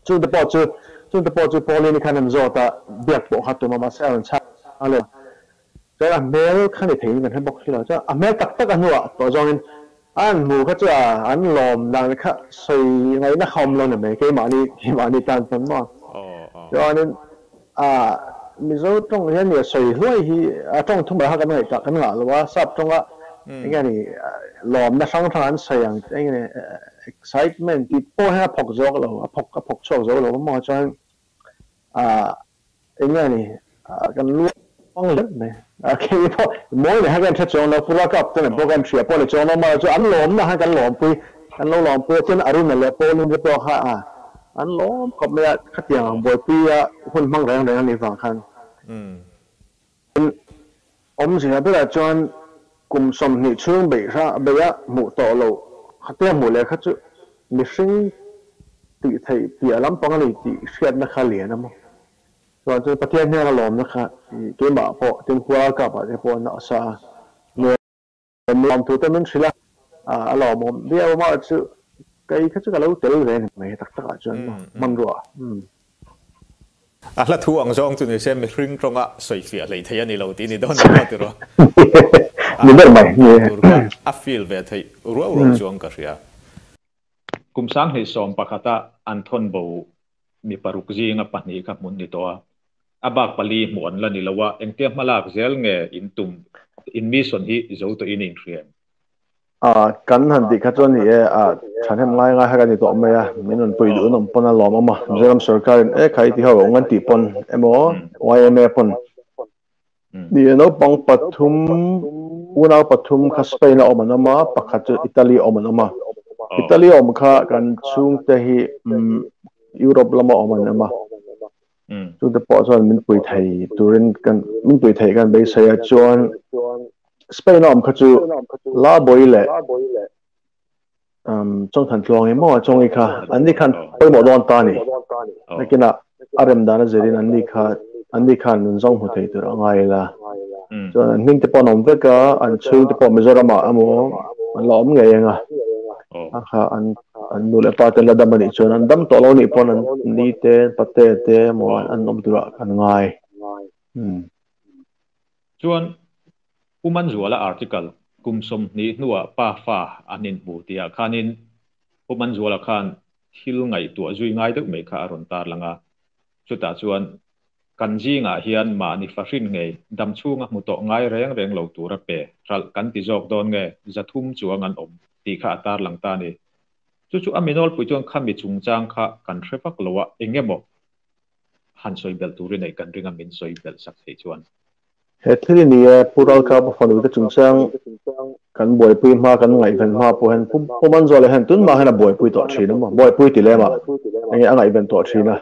Chungte pawh chu chungte pawh chu Pauline-i khan an zawt a, biak pawh kha tum a, mahse a rawn chhang lo. Chuan a hmel kha ni theiin kan hre bawk si lo. Chuan a hmel tak tak a hnuah tawh zawngin an hmu kha chu a an lawm dan kha sawi ngaihna kha awm lo ni mai, keimahni keimahni tan pawn maw. Chuanin A Mizo tawng hian nia sawi hluai hi a tawng thum ah kan ngaihtuah kan ngah lo a, sap tawnga eng nge ni lawmna hrang hrang an sawi ang eng nge ni excitement tih pawh hian a phawk zawk lo, a phawk a phawk chhuak zo lo maw chuan ah eng nge ni kan luang leh mai a khi pawh mawi leh khan kan hre chuang lo Pura Cup te nen pawh kan hria pawh ni chuang lo maw chu an lawmna khan kan lawmpui kan lo lawmpui a chuan Aruna leh Pauline te pawh kha a An lawm khawp mai a, khatiang ang buaipui a hun hmang reng reng a nih vang khan. Tin, awmzia berah chuan kum 20 chhung beihra beih a hmuh tawh loh khatia hmuh leh kha chu mihring tih theih piah lampang a ni tih hriatna kha lian a maw. Chuan chu Pathian hnena lawmna kha keimah pawh tin Hual Cup ah te pawh an nasa a. Lawmthu te min hrilh a, a lawmawm viau a mah chu kei kha chu ka lo tel ve ni mai tak tak ah chuan hmanrua. A hla thu ang zawng chu ni se mihring tawnga sawifiah hlei thei a ni lo tih ni dawn emaw ti rawh. Ni ber mai ni e. Tur kha a feel ve theih ruau ruau chuang ka hria. Kum 2011 a an thawn bo mi paruk zinga pahnih kha hmun ni tawh a, a bak pali hmuh an la ni lo a, engtia hmalak zel nge in tum, in mission hi zo tawhin in hria em? A, kan han tih kha chuan ni e, a thahnem ngai ngai kha ka ni tawh mai a, min rawn pui duh nawm pawn a lawm awm a, Mizoram sorkarin e kha i ti ho awng an tih pawn emaw YMA pawn ni e, naupang pathum unau pathum kha Spain a awm an awm a, pakhat chu Italy a awm an awm a, Italy a awm kha kan chhungte hi Europe lama awm an awm a, chungte pawh chuan min pui thei turin kan min pui thei kan beisei a, chuan Spain a awm kha chu Labawi leh Chawngthan tluang emaw a chawngi kha an ni khan pawimawh dawn ta a ni. Nakinah a rem dan a zirin an ni kha an ni khan nun zawng hmu thei tur a ngai ila. Chuan an hming te pawh an awm vek a, an chhung te pawh Mizoramah emaw an la awm ngei ang a. A kha an an nu leh pa te an la dam a nih chuan an dam tawh lo nih pawn an ni te pate te emaw an awm turah an ngai. Chuan Pu Manzuala article kum 20 hnuah pa fa an inhmu tihah khanin Pu Manzuala khan thil ngaihtuah zui ngai deuh mai kha a rawn tarlang a. Chutah chuan kan zingah hian mahni fahrin ngei dam chhunga hmu tawh ngai reng reng lo tura pe hralh kan ti zawk dawn nge 300 chuang an awm tih kha a tarlang ta a ni. Chu chu a minawlpui chuan khami chungchang kha kan hre vak lo a, eng emaw han sawi belh turin ei kan ring a min sawi belh sak theih chuan. He thil i ni e, Pu Ralkapa fanu te chungchang kan buaipui hma kan ngaihven hma pawh hian Pu Pu Manzuala hian tunmah hian a buaipui tawh thin a maw, buaipui ti lem ah enge a ngaihven tawh thin a.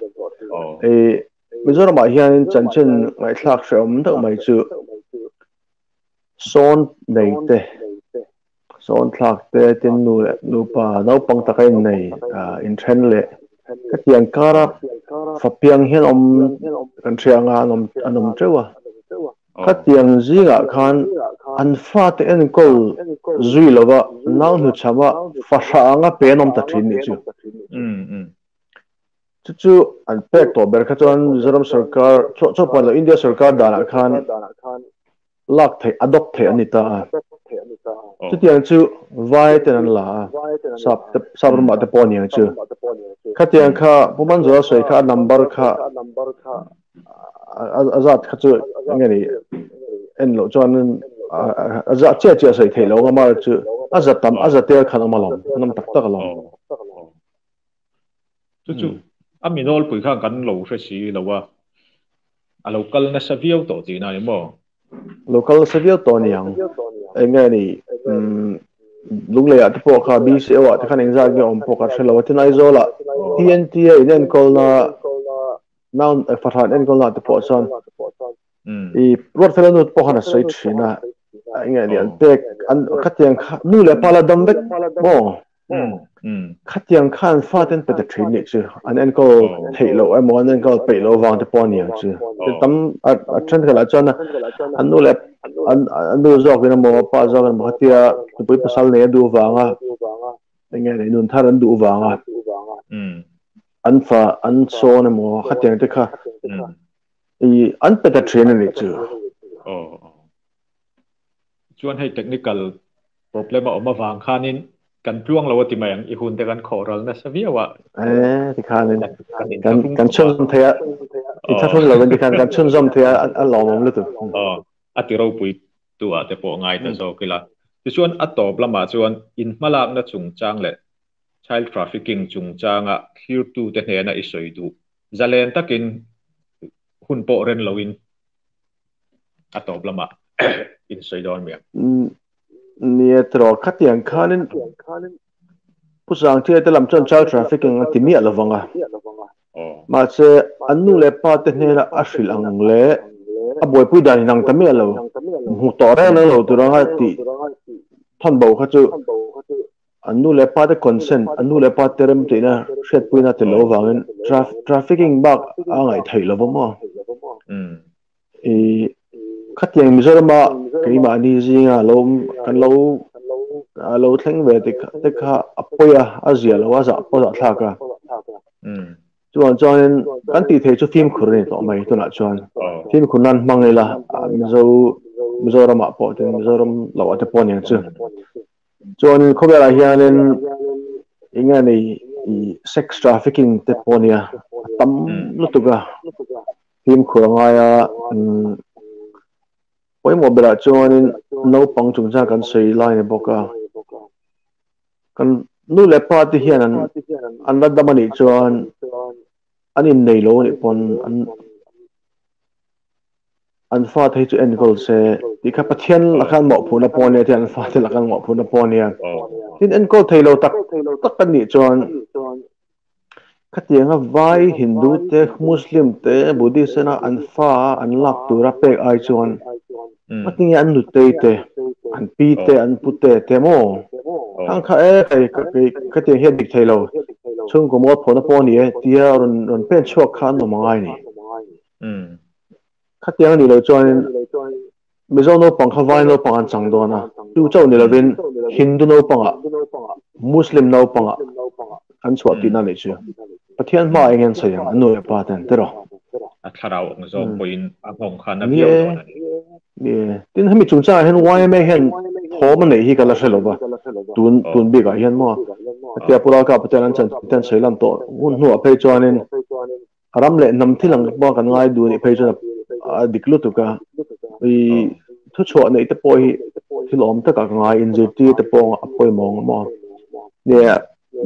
I Mizoramah hianin chanchin ngaihthlak hrehawm deuh mai chu sawn nei te, sawn thlak te, tin nu leh nupa naupang taka innei inthen leh hetiang kara Fa piang hian awm kan hria anga an awm an awm teuh a. Khatiang zingah khan an fate enkawl zui lova nau hnuchhama fa hrah anga pe an awm ta thin nih chu. Chu chu an pek tawh ber kha chuan Mizoram sorkar chu pawh lo India sorkar danah khan lak theih, adopt theih an ni ta a. Chutiang chu vai ten an la a, sap te, sap ramah te pawh a ni ang chu. Khatiang kha Pu Manzuala sawi kha a number kha a zat kha chu eng nge ni en loh chuan a zat chiah chiah sawi theih loh ang a, chu a za tam, a za tel khan a awm alawm, an awm tak tak alawm. Chu chu a mi nawlpui khan kan lo hre si lo a, a lo kal nasa viau tawh tihna a ni maw? Lo kal nasa viau tawh a ni ang. Eng nge ni Lungleiah te pawh kha BCO ah te khan engzat nge awm pawh ka hre lo a, tin Aizawlah TNT a inenkawlna nau fahran enkawlna ah te pawh chuan i Ruatfela nu te pawh khan a sawi thin a, eng nge ni an pek an khatiang kha nu leh pa la dam vek maw? Khatiang khan fate an pe ta thin nih chu an enkawl theih loh emaw an enkawl peih loh vang te pawh a ni ang chu. Tam a thenkhat lah chuan an nu leh an nu zawkin emaw a pa zawkin emaw khatia nupui pasal nei a duh vanga eng nge nun thar an duh vanga an fa an sawn emaw khatiang te kha i an pe ta thin a nih chu. Chuan hei technical problem a awm avang khanin kan tluang lo a ti mai ang, i hun te kan khawh ral nasa viau a. E, tikhanin kan kan chhunzawm thei a, i thlahrung lovin tikhan kan chhunzawm thei a, a lawmawm lutuk. Aw, a ti ropui tu ah te pawh ngai ta zawk ila. Tichuan a tawp lamah chuan in hmalakna chungchang leh child trafficking chungchanga thlirtute hnena i sawi duh zalen takin hun pawh ren loin a tawp lamah in sawi dawn mi ang. Nia tiraw khatiang khanin Pu Sangthia te lam chuan child trafficking a ti miah lovang a. Mahse an nu leh pa te hnena a hrilh ang leh a buaipui dan in ang ta miah lo. Hmu tawh reng reng lo tur anga tih thawn bo kha chu an nu leh pa te consent, an nu leh pa te remtihna hriatpuina tel loh avangin trafficking bak a ngaih theih lo va maw? I khatiang Mizorama keimahni zinga lo kan lo lo thleng ve te te kha a pawi a, a zia lo a, zah pawh zah thlak a. Chuan chuanin kan tih theih chu fimkhur a ni tawh mai tunah chuan. Fimkhur nan hmang ila Mizo Mizoramah pawh tin Mizoram loah te pawh aniang chu. Chuanin khawvelah hianin eng nge nei i sex trafficking te pawh ania a tam lutuk a, fimkhur a ngai a, pawimawh berah chuanin naupang chungchang kan sawi lai a ni bawk a, kan nu leh pa te hian an an la dam a nih chuan an innei lo a nih pawn an An fate hi chu enkawl se tih kha Pathian lakah an mawhphurhna pawh ania tin an fate lakah an mawhphurhna pawh ania. Tin enkawl thei lo tak tak an nih chuan khatianga vai Hindu te Muslim te Buddhist ena an fa an lak tura pek ai chuan ngatinge an nutei te an pi te an pu te te maw khang kha e kei khatiang hi a dik thei lo chhungkaw mualphawhna pawh ani e tia rawn rawn pen chhuak kha an awm angai ni. Khatiang a nih loh chuanin Mizo naupang kha vai naupang an chang dawn a, chu chauh ni lovin Hindu naupangah, Muslim naupangah an chhuah tihna a nih chu. Pathian hmaah eng nge an sawi ang, an nu leh pa ten tiraw? A thlarau ang zawk pawhin a nghawng khan a viau dawn a ni. Ni e, tin hemi chungchangah hian yma hian thawm a neih hi ka la hre lo va, tun tun bikah hian maw hetia Pu Ralkapa ten an chan ten sawi lan tawh hun hnuah phei chuanin Ram leh hnam thil ang pawh kan ngai duh anih phei chuan a dik lutuk a, i thuchhuah neih te pawh hi thil awm takah ka ngai, inzirtir te pawh a pawimawh ang maw? Nia,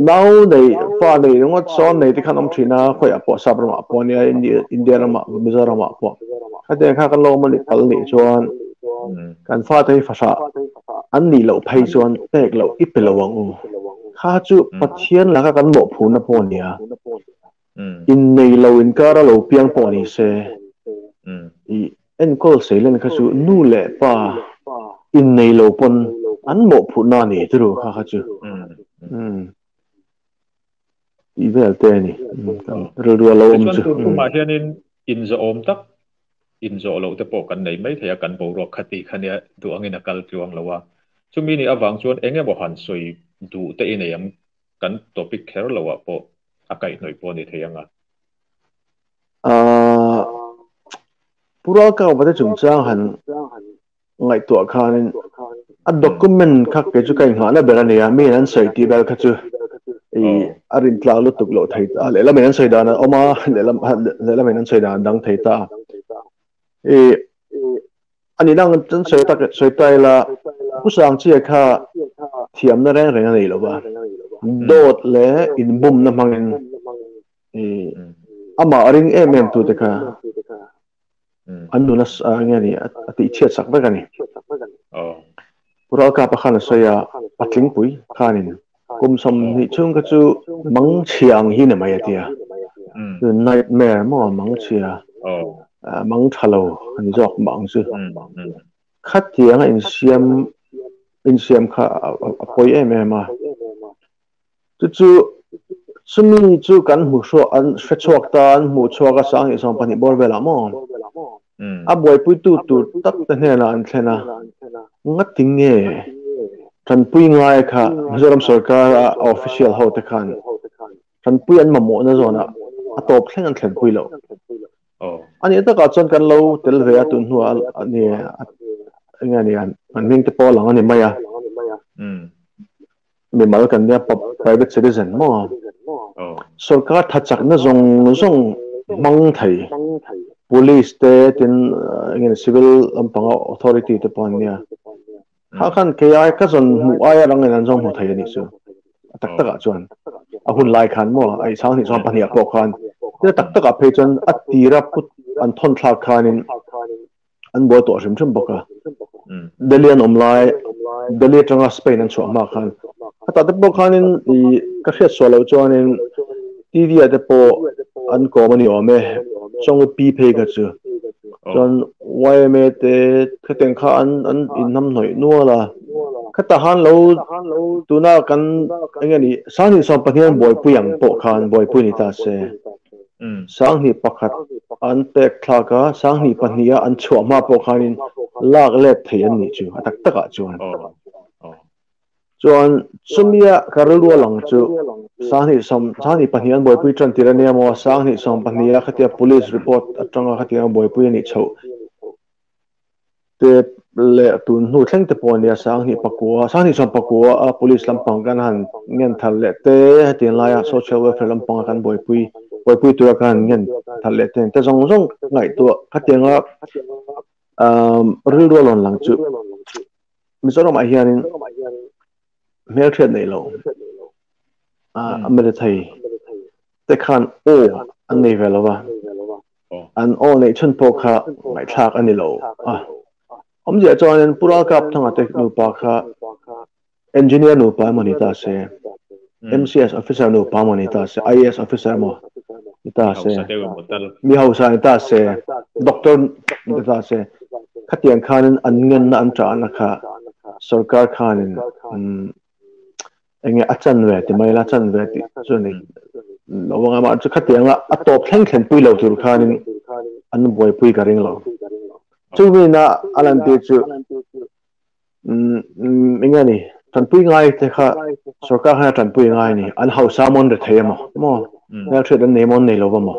nau nei, fa nei ringawt sawn nei te khan awm thin a, khawiah pawh sap ramah pawh ania, India ramah, Mizoramah pawh. Khatiang kha kan lo awm a nih pal nih chuan kan fate hi fahrah an nih loh phei chuan pek loh i pe lo ang u. Kha chu Pathian laka kan mawhphurhna pawh a nia. Innei lo inkar a lo piang pawh ni se, i enkawl seilen kha chu nu leh pa innei lo pawn an mawhphurhna a ni turu kha kha chu. Tih vel te a ni. Kan rilru a lo awm chu. Tichuan tun tumah hianin inzawhawm tak inzawh loh te pawh kan nei mai thei a, kan boruak kha ti kha nia duh angin a kal tluang lo a. Chumi nih avang chuan eng emaw han sawi duh te i nei ang, kan topic kher loh ah pawh a kaihhnawih pawh a ni thei ang a. Ahh Pu Ralkauva te chungchang han ngaihtuah khanin a document kha kei chu ka inghahna ber a ni a, miin an sawi tih vel kha chu i a rintlak lutuk loh thei ta a, lehlamin an sawi dan a awm a, lehlam lehlamin an sawi dan a dang thei ta a. I a nihna ang an sawi tak sawi ta ila Pu Sangchia kha thiamna reng reng a nei lo va, dawt leh inbumna hmangin i amah a ring em em tute kha an nun a nge ni a tih chhiat sak vek a ni. Pu Ralkapa khan a sawi a, Patlingpui khanin kum 20 chhung kha chu mangchhia ang hi ni mai a ti a. Nightmare maw mangchhia, mang tha lo a ni zawk mah ang chu. Khatianga insiam insiam kha a pawi em em a. Chu chu chumi chu kan hmu hruah an hre chhuak ta an hmuh chhuak a 2020 bawr velah maw? A buaipuitu tur tak te hnenah an thlen a, ngati nge tanpui ngai kha Mizoram sorkar a official ho te khan tanpui an mamawhna zawnah a tawp thleng an thlenpui loh. A nih takah chuan kan lo tel ve a tun hnuah a ni enge a ni an hming te pawh a lang a ni mai a. Mimal kan nia private citizen maw? Sorkar tha chakna zawng zawng hmang thei police te tin enge civil lampanga authority te pawh an nia. Kha khan kei ai ka zawn hmuh aia rang in an zawng hmu thei a nih chu. A tak takah chuan a hun lai khan maw a 20 chuan pahnih ah pawh khan tin a tak takah phei chuan a tira put an thawn thlak khanin an buai tawh hrim hrim bawk a. Delhi an awm lai, Delhi atanga Spain an chhuah hma khan. Khatah te pawh khanin i ka hriat suah loh chuanin TV ah te pawh an kawm a ni awm e, Chawngwi pi phei kha chu. Chuan YMA te khatiang kha an an inhnamhnawih nual a. Khatah han lo tuna kan eng nge ni 2020 an buaipui ang pawh khan buaipui ni ta se. 2001 an pek thlak a, 2002 a an chhuah hma pawh khanin lak let thei an nih chu a tak takah chuan. Chuan chumia ka rilru a lang chu 20 20 2 an buaipui tan tir a nia maw, 20 20 a khatia police report atanga khatianga buaipui a nih chhoh te leh tun hnu thleng te pawh a nia 2009 20 19 a police lampang kan han ngen thar leh te hetiang laia social welfare lampanga kan buaipui buaipui tura kan han ngen thar leh te te zawng zawng ngaihtuah khatianga umm rilru a lawn lang chu Mizoramah hianin hmelhriat neih loh a military te khan aw an nei ve lo va, an aw neih chhun pawh kha ngaihthlak a ni lo a. Awmzia chuanin Pu Ralkap Thanga te nupa kha engineer nupa emaw ni ta se, MCS officer nupa emaw ni ta se, IAS officer emaw ni ta se, mi hausa ni ta se, doctor ni ta se, khatiang khanin an ngenna an ṭahna kha sorkar khanin enge a chan ve ti mai la chan ve tih chu ni lo anga mah chu khatianga a tawp thleng thlen pui lo tur khanin an buaipui ka ring lo chu mina a lan tir chu enge ni tanpui ngai te kha sorkar khan a tanpui ngai ni an hausa mawn re thei emaw maw hmelhriat an nei mawn nei lo va maw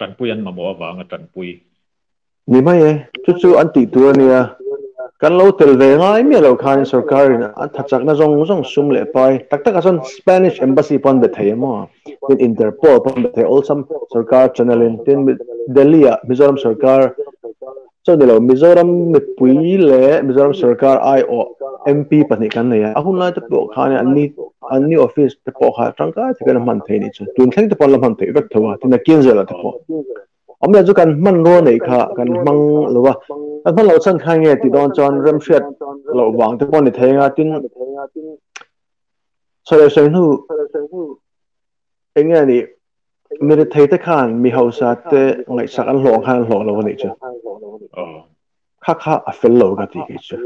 tanpui an mamawh avanga tanpui Ni mai e, chu chu an tih tur a nia. Kan lo tel ve ngai miah loh khanin sorkarin an thachakna zawng zawng sum leh pai tak takah chuan Spanish Embassy pawh an be thei emaw, tin Interpol pawh an be thei awlsam sorkar channel in, tin Delhi ah Mizoram sorkar chuan ni lo Mizoram mipui leh Mizoram sorkar aiawh MP pahnih kan nei a, a hun lai te pawh khanin an ni an ni office te pawh kha tangkai takin a hman thei nih chu, tun thleng te pawh an la hman theih vek tho a, tin a kin zelah te pawh. Awmzia chu kan hmanrua neih kha kan hmang lo va, kan hman loh chhan kha nge tih dawn chuan remhriat loh vang te pawh a ni thei anga tin sawi leh sawi hnu eng nge nih mi rethei te khan mi hausa te ngaihsak an hlawh ang khan an hlawh lo a nih chu. Kha kha a fel lo ka ti kei chu.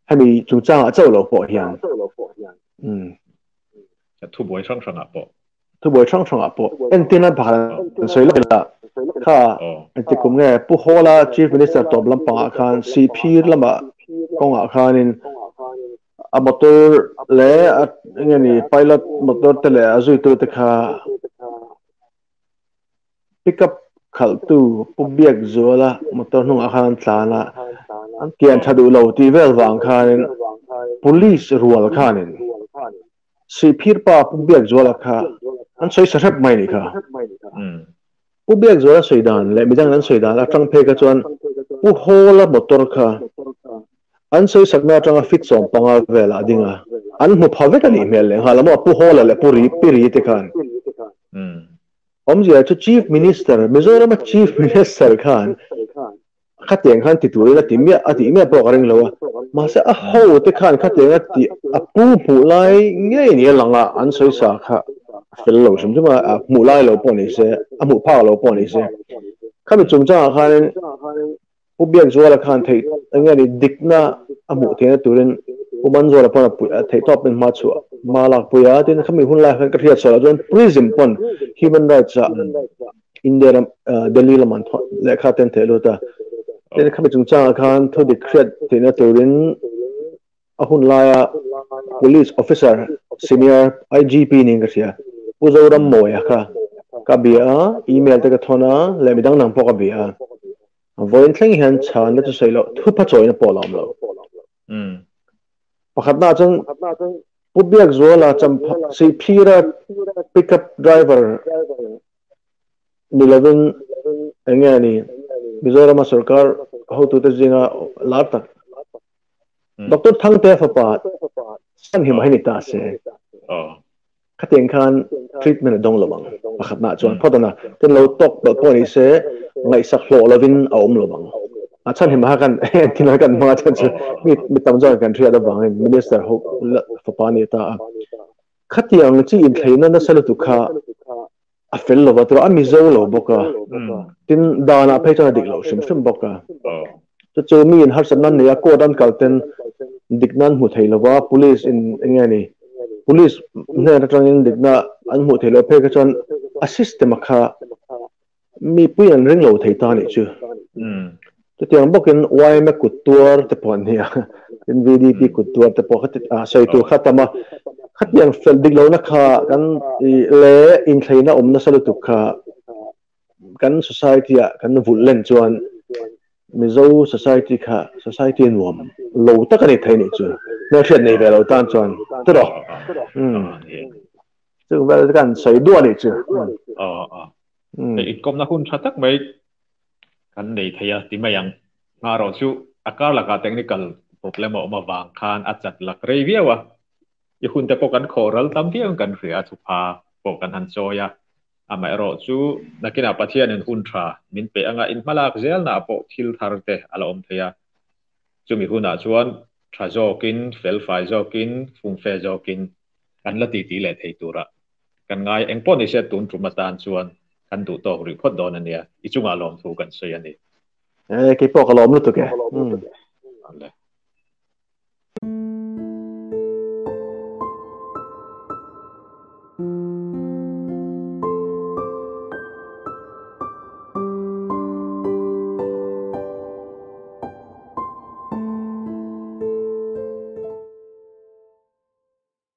Hemi chungchangah chauh loh pawh hian. Thubuai hrang hrangah pawh. Thubuai hrang hrangah pawh. Entirna pakhat an sawi lawk ila, kha engti kum nge Pu Hawla Chief Minister tawp lampangah khan Sihphir lamah kawngah khanin a motor leh a enge ni pilot motor te leh a zuitute kha Pickup khalhtu Pu Biakzuala motor hnungah khan an tlan a, an kian tha duh lo tih vel vang khanin Police rual khanin Sihphir pa Pu Biakzuala kha an sawi sa hrep mai nih kha. Pu Biakzuala sawi dan leh midang an sawi dan atang phei kha chuan Pu Hawla motor kha an sawi sakna atanga fit 15 velah a ding a, an hmu pha vek a nih hmel leh nghal a maw Pu Hawla leh Pu Ri Ri te khan. Awmzia chu Chief Minister, Mizorama Chief Minister khan khatiang khan ti turin a ti miah, a tih miah pawh ka ring lo a. Mahse a ho te khan khatiang a tih a pu hmuh lai ngei ni a lang a, an sawi sa kha a fel lo hrim hrim a, a hmuh lai lo pawh ni se, a hmuh phak lo pawh ni se. Khami chungchangah khanin Pu Biakzuala khan theih eng nge ni dikna a hmuh theihna turin Pu Manzuala pawn a puih a theih tawp in hma chhuah hma lak pui a, tin khami hun lai khan ka hriat sawi lah chuan Prism pawn Human Rights ah India ram Delhi lam an lehkha te an theh lut a, tin khami chungchangah khan thu dik hriat theihna turin a hun laia Police Officer Senior IGP niin ka hria Pu Zoram Mawia kha ka bia a, email te ka thawn a leh midang dang pawh ka bia a. Vawiin thleng hian chhanna chu sawi loh thupa chawina pawh a la awm lo. Pakhatna chuan Pu Biakzuala Champha Sihphira pickup driver ni lovin eng nge ni Mizorama sorkar hotute zinga lar tak Doctor Thangtea fapa Sanhima hi ni ta se. Khatiang khan treatment a dawng lo ang. Pakhatna chuan phawt a na. Tin lo tawk palh pawh ni se ngaihsak hlawh lovin a awm lo ang. A chhan hi maha kan thil kan hmang a chhan chu mi mi tam zawk kan hriat avangin minister ho fapa ni ta a. Khatiang chi inthleina nasa lutuk kha a fel lova tura a mizo lo bawk a. Tin danah phei chuan a dik lo hrim hrim bawk a. Chu chu mi in harsatna an nei a court an kal ten dikna an hmu thei lova police in eng nge ni police hnen atangin dikna an hmuh thei lo phei kha chuan a system a kha mipui an ring lo thei ta nih chu. Chutiang bawkin yma kut tuar te pawh an ni a, tin VDP kut tuar te pawh khati a sawi tur kha tam a, khatiang fel dik lohna kha kan leh inthleina awm nasa lutuk kha kan society ah kan vulh len chuan Mizo society kha society nuam lo tak a ni thei nih chu hmelhriat nei ve lo tan chuan tiraw chu vel kan sawi duah nih chu. Hei inkawmna hun tha tak mai kan nei thei a ti mai ang. Hmarawh chu a kar lakah technical problem a awm avang khan a chat lak rei viau a. I hun te pawh kan khawh ral tam viau in kan hria a, thupha pawh kan han chawi a. Amaherawh chu nakinah Pathianin hun tha min pe anga inhmalak zelnaah pawh thil thar te a la awm thei a. Chumi hunah chuan tha zawkin, felfai zawkin, fumfe zawkin kan la titi leh thei turah kan ngai. Engpawh ni se tun tum atan chuan kan duh tawk rih phawt dawn a nia. I chungah lawmthu kan sawi a ni. E, keipawh ka lawm lutuk e.